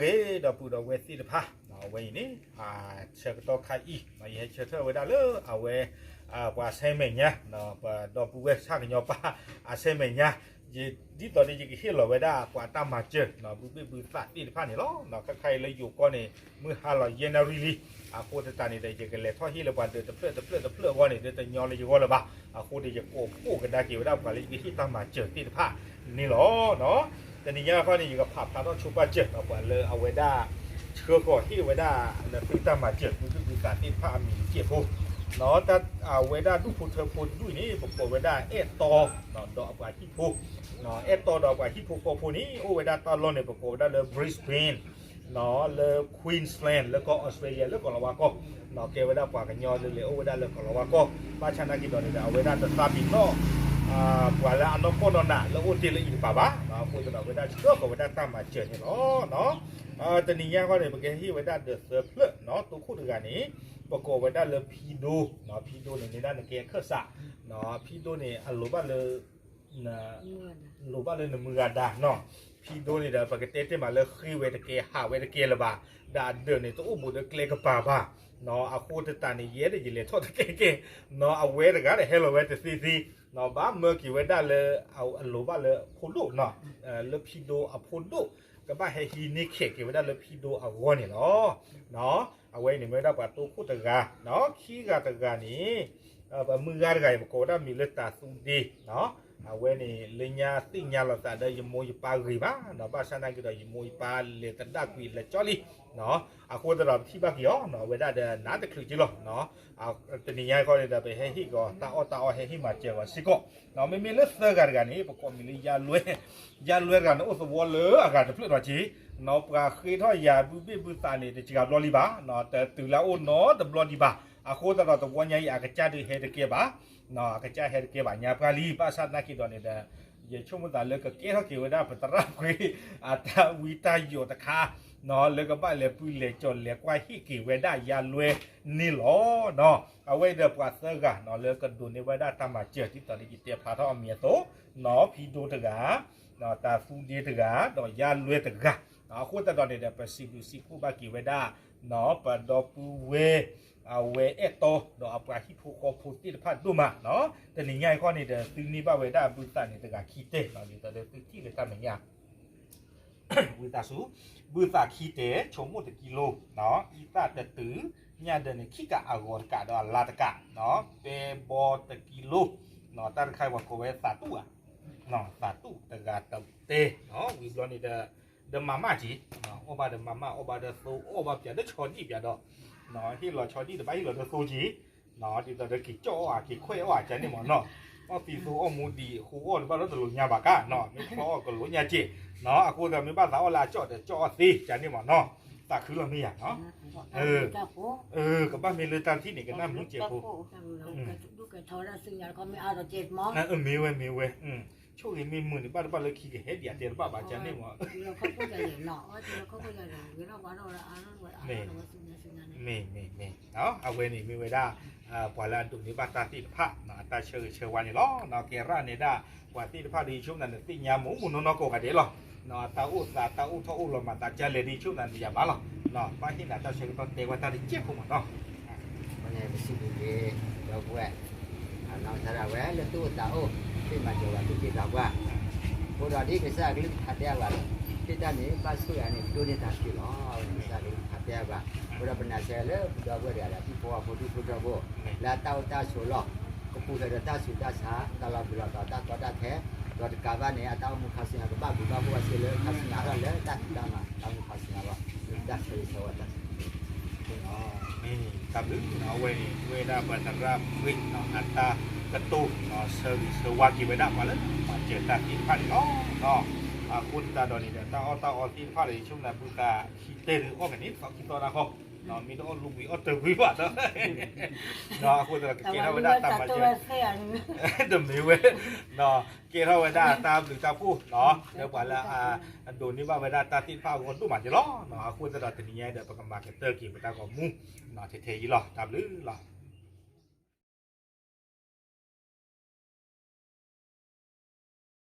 ဂ့ၤ ဒီပုၢ်ဒီဝဲၢ်သ့ၣ်တဖၣ်, အဝဲအံၤန့ၣ် ဆၢကတီၢ်ခါအံၤ ယဟဲဆၢထၢၣ်ဝဲဒၣ်လၢအဝဲ ပှၤဆဲမဲာ်ညါ ပဒီပုၢ်ဝဲၢ်ဆၣ်ကညီပၢ် အဆဲမဲာ်ညါ, ဒ်သိးဒီးယကဟ့ၣ်လီၤဝဲဒၣ်ပှၤတၢ်မၤစၢၤ ဘုဘ့ၣ်ဘုသးသ့ၣ်တဖၣ်န့ၣ်လီၤ. ခဲခါအံၤလၢယိၤကီၢ်န့ၣ် မုၢ်ဟါလီၤယဲၢ်နၣ်ရံၣ်လံ, အဃိသတးန့ၣ်ဒီး ယကလဲၤထီၣ်ဟ့ၣ်လၢပှၤဒီးတဖျၢၣ်တဖျၢၣ်တဖျၢၣ်အဂီၢ်န့ၣ် ဒ်တညီလၢယဂီၢ်လၢၤဘၣ်. အဃိဒီးယကိးဖှိၣ်ကဒါက့ၤဝဲဒၣ်ပှၤလၢယကဟ့ၣ်တၢ်မၤစၢၤသ့ၣ်တဖၣ်န့ၣ်လီၤ. တနံၤညါခီန့ၣ် ယကဖးဖျါထီၣ်ဆိပာ်စၢၤပှၤလၢအဝဲဒၣ် ဆှၢဃီၤဟ့ၣ်ဝဲဒၣ် နသုတၢ်မၤစၢၤ ဘုဘ့ၣ်ဘုသးသ့ၣ်တဖၣ်အမံၤတကဲးဖိ, အဝဲဒၣ်ဒူၣ်ဖိထၢဖိတဒူၣ်အံၤန့ၣ် ပကိးဝဲဒၣ်အဲၣ်တီ ဒီးအပှၤဟံၣ်ဖိ, အဲၣ်တီဒီးအပှၤဟံၣ်ဖိဃီဖိန့ၣ် အိၣ်ဝဲဒၣ်တၢ်လီၢ်န့ၣ် ပကိးဝဲဒၣ်လၢ Brisbane လၢ Queensland လၢကီၢ် Australia လၢကီၢ်လီၤဝါကီၢ်, ကဲဝဲဒၣ်ပှၤကညီလၢလဲၤအိၣ်ဝဲဒၣ်လၢကီၢ်လီၤဝါကီၢ်, ဘၣ်ဆၣ်နာ်က့ၤဒီးန့ၣ်ဒီး အဝဲဒၣ်တသးပ့ၤနီၣ် ပှၤလၢအနီၢ်ကီၢ်နီၢ်နးလၢအိၣ်တ့ၢ်လၢအံၤတပၤဘၣ်, အဃိသတးဒီးအဝဲဒၣ်ဆှၢဃီၤဝဲဒၣ်တၢ်မၤစၢၤန့ၣ်လီၤ. တနံၤညါခီန့ၣ် ပကဟ့ၣ်ဝဲဒၣ်ဒီးသၢဖျၢၣ်, တိခိၣ်တဂၤန့ၣ် ပကိးဝဲဒၣ်လၢဖံဒိ, ဖံဒိန့ၣ် မ့ၢ်ဒၣ်နကဲအခၢၣ်စး, ဖံဒိန့ၣ် အလိၤဘၣ်လၢ လိၤဘၣ်လၢနမုၢ်ဂၤဒါနီၤ, ဖံဒိန့ၣ်ဒီး ပကတဲတ့ၢ်မးလၢဃ့ဝဲတကဲ ဟးဝဲတကဲလၢၤဘၣ်, ဒီးအဒၢးန့ၣ် တအိၣ်ဘူးဒီးကျဲကပၤဘၣ်, အဃိသတးန့ၣ် ယဲဒၣ်ယလဲၤထီၣ်တကဲကဲ, အဝဲတဂၤဒီးဟဲလီၤဝဲတသ့သ့, ဘၣ်မၢက့ၤဝဲဒၣ်လၢ အလိၤဘၣ်လၢဖိဒိၣ်နီၤ, လၢဖံဒိအဖိဒိၣ် ကဘၣ်ဟဲဟံးန့ၢ်ခဲးက့ၤဝဲဒၣ်လၢဖံဒိအဂီၢ်န့ၣ်လီၤ. အဝဲန့ၣ်မ့ၢ်ဝဲဒၣ်ပှၤတိခိၣ်တဂၤ, ခံဂၤတဂၤန့ၣ် ပမုၢ်ဂၤတဂၤအံၤ ပကိးဝဲဒၣ်မံၤလၢတၤသူဒ့, အဝဲန့ၣ် လၢညါသ့ၣ်ညါလိာ်သးဒီးယမိၢ်ယပၢ်ဂ့ၤမး, ဘၣ်ဆၣ်နာ်က့ၤဒီးယမိၢ်ယပၢ်လဲၤသဒၣ်ကွံာ်လၢာ်ကၠီလံ, အဃိသတးဒီးပထံၣ်ဘၣ်က့ၤအီၤ အဝဲဒၣ်ဒီးနးတချုးက့လီၤ. တနံၤညါခီန့ၣ်ဒီး ပဟဲဟ့ၣ်က့ၤအီၤတၢ်အီၣ်တၢ်အီ ဟဲဟ့ၣ်မၤစၢၤအီၤစ့ၢ်ကီး, မ့မ့ၢ်လၢသၢဂၤတဂၤန့ၣ် ပကိးမံၤလၢယါလွဲ, ယါလွဲတဂၤန့ၣ် အိၣ်သဝီလၢအဂၤတဖျၢၣ်ဒီးက့ၤ, ပှၤဃ့ထီၣ်ယၤဘုဘ့ၣ်ဘုသးန့ၣ် တစှၤဘျီလံဘၣ်, တတုၤလၢအအိၣ်နီတဘျီဒံးဘၣ်, အဃိသတးဒီးတဝီညါအံၤ အကစၢ်ဒုးဟဲတကဲဘၣ်, အကစၢ်ဟဲတကဲဘၣ်ညါပှၢ်လံ, ဘၣ်ဆၣ်သနာ်က့ၤဒီးန့ၣ်ဒီး ယဆိကမိၣ်သးလၢကကဲထီၣ်က့ၤဝဲဒၣ်ပသရၣ်ပှ့ၤ အတၢ်ဝံတၢ်ယိးတခါ, လၢကဘၣ်လဲၤပူၤလဲၤကၠီၤလဲၤကွၢ်ဟ့ၣ်က့ၤဝဲဒၣ်ယါလွဲန့ၣ်လီၤ. အဝဲဒီးပှၤသၢဂၤ လၢကဒိးန့ၢ်ဝဲဒၣ်တၢ်မၤစၢၤ ဒ်သိးဒီးယတဲဖျါထီၣ်အမံၤအသိး, ဖံဒိတဂၤ, တၤသူဒ့တဂၤ, ဒီးယါလွဲတဂၤ, အဃိသတးဒီးန့ၣ်ဒီး ပစံးဘျုးစံးဖှိၣ်ဘၣ်က့ၤဝဲဒၣ် ပဒီပုၢ်ဝဲၢ် အဝဲအဲၣ်တီ ဒီးအပှၤဟံၣ်ဖိဃီဖိသ့ၣ်တဖၣ်ဒိၣ်မး, တနံၤညါအံၤခီန့ၣ်ဒီး သုန့ၢ်ဘၣ်ဝဲဒၣ်ဘုသးန့ၣ်တဂၤခံတဲာ်, ဒ်သိးဒီးသုထံၣ်လၢတၢ်မဲာ်ညါ ဝံသးစူၤ, ဘုသးခံတဲာ် ဆိကမိၣ်တကံလိ, အံသၣ်တတုၤ, ညၣ်ဒၢးန့ၣ် ခံကးအဂီၤတကးဒီးအလါတကး, ပဲဘီတကံလိ, တၢ်တခါအံၤပှၤကိးဝဲသးတူၣ်ဧါ, သးတူၣ်တဂၤတတဲာ်, ဝံၤဘျီန့ၣ်ဒီး ဒီးမၤမၢ်က့ၤ, အီၣ်ဘၣ်ဒီးမၤမၢ် အီၣ်ဘၣ်ဒီးသိ အီၣ်ဘၣ်ပၠးဒီးဆီဒံၣ်ပၠးဒီး, ဟ့ၣ်လီၤဆီဒံၣ်တဘၣ်ဟ့ၣ်လီၤဒီးသိက့ၤ, ဒ်သိးဒီးက့ၤကၠီၣ်အီၣ်ဧါ က့ၤခွဲးအီၣ်ဧါ ကန့ၣ်မးနီၤ, အီၣ်သံသိအီၣ်မူဒံး ဃိအီၣ်တဘၣ်ဒီးတလိာ်ညါဘၣ်ကါနီၤ, မ့ၢ်ဖျီအီၣ်ကလိာ်ညါက့ၤ, အဃိသတးမ့ၢ်ဘၣ်သးအီၣ်လၢအကၠီၣ်ဒီးကၠီၣ်အီၣ်သ့ ကန့ၣ်မးနီၤ, သးခုလီၤမ့ၢ်ယၤနီၤ, ကဘၣ်မ့ၢ်လၢတၢ်ထံၣ်န့ၣ် ကနၣ်မုာ်က့ၤဖိ မ့ၢ်ဝဲ မ့ၢ်ဝဲ, ဆိၣ်ဂ့ၤမ့ၢ်မုာ်န့ၣ် ဘၣ်တဘၣ်လၢခံကဟဲဒံးအတဲတဘၣ်ဘၣ် ကန့ၣ်မး, မ့ၢ် မ့ၢ် မ့ၢ်, အဝဲန့ၣ်မ့ၢ်ဝဲဒၣ် ပှၤလၢအဒိးန့ၢ်ဘၣ်တၢ်သ့ၣ်တဖၣ် အတၢ်ဆၢဂ့ၤဆၢဝါန့ၣ်လီၤ. ကဲရၣ်န့ၣ်ဒၣ် ပှၤသ့ၣ်တဖၣ်ဒီး ယဆိကမိၣ်သးန့ၣ် သ့ၣ်ညါမူးမူးနီၢ်နီၢ်ကိးဂၤဒဲးလီၤ. တၢ်အိၣ်သး တၢ်အိၣ်ထီၣ်အိၣ်လီၤမၤသးကလဲာ်ဒီး ယဆိကမိၣ်သးန့ၣ် ယၤမးလီၤ. ဘၣ်ဟ့ၣ်နၤတၢ်ဆၢကတီၢ်တဲဝဲတၢ်တစဲးဖိမးနီၤ. အဃိန့ၣ် ပစံးဘျုးက့ၤ ဒီပုၢ်ဝဲၢ် အနီၢ်ကစၢ်ဒၣ်ဝဲလၢသူၣ်အိၣ်သးအိၣ် သ့ၣ်မၤစၢၤဝဲသူၣ်က့သးပှၢ်, အဃိဒီးဒ်ကစၢ်အကလုၢ်ကထါတဲအဂီၢ်, သ့ၣ်တၢ်န့ၣ် ဘၣ်ဆိၣ်ဂ့ၤန့ၣ် ဒိၣ်န့ၢ်တၢ်ဖျုးလီၤ. ကစၢ်အကလုၢ်ကထါတဲအဂီၢ်, အဃိဒီးပနာ်ဆၢလၢပဒီပုၢ်ဝဲၢ်တဂၤဒီး ဟံၣ်ဖိဃီဖိဒူၣ်ဖိထၢဖိ လၢအတၢ်အိၣ်တၢ်ဆိးလီၢ် ကပူၤဖျဲးဒီးတၢ်ဆူးတၢ်ဆါ တၢ်လီၤဘှံးလီၤတီၤတၢ်ကီတၢ်ခဲ, ဒီးတကးဘၣ်န့ၣ် အတၢ်အိၣ်မူခါဆူညါကဘၣ်ဘှံးဘၣ်ဖှိၣ်ဝဲစ့ၢ်လၢခါဆူညါထီၣ်လၢတၢ်ဖံးတၢ်မၤ တၢ်အိၣ်မူခါဆူညါလီၤ. တၢ်ဆၢဂ့ၤဆၢဝါတၢ်ဆၢဂ့ၤ မ့ၢ်တၢ်ဘျုး အဝဲန့ၣ် ဝဲဒၣ်ပှၤသရၣ်ပှ့ၤ အတၢ်ကတိၤ ဆၢဂ့ၤဆၢဝါက့ၤဝဲဒၣ်ပှၤလၢမၤစၢၤတၢ်သ့ၣ်တဖၣ်န့ၣ်လီၤ. အဃိသတးဒီးန့ၣ်ဒီး တၢ်အီၣ်တၢ်အီသ့ၣ်တဖၣ်ဒီး ယဆိကမိၣ်သးဘုသးခံတဲာ်ဒုးအီၣ်ကန့ၣ် သီခံသီတၢ်ဃီ မ့ၢ်တအီၣ်လူကွံာ်အီၣ်တၢၤကွံာ်ဘၣ်ဒီး အဃိသတးဒီးကကဲထီၣ်ဝဲဒၣ်တၢ်မၤစၢၤ တမ့ၢ်ဝဲ ကဲထီၣ်ဝဲဒၣ်တၢ်ဘျုးတၢ်ဖှိၣ် လၢပှၤလၢအဒိးန့ၢ်ဘၣ်ဝဲဒၣ်တၢ်သ့ၣ်တဖၣ်အဂီၢ်ဒိၣ်မးန့ၣ်လီၤ. အဃိသတးဒီးတနံၤညါဒီး ပကမၤကတၢၢ်က့ၤပတၢ်ဂီၤမူ ထဲထဲအံၤလီၤ. တၢ်ဘျုးလီၤ.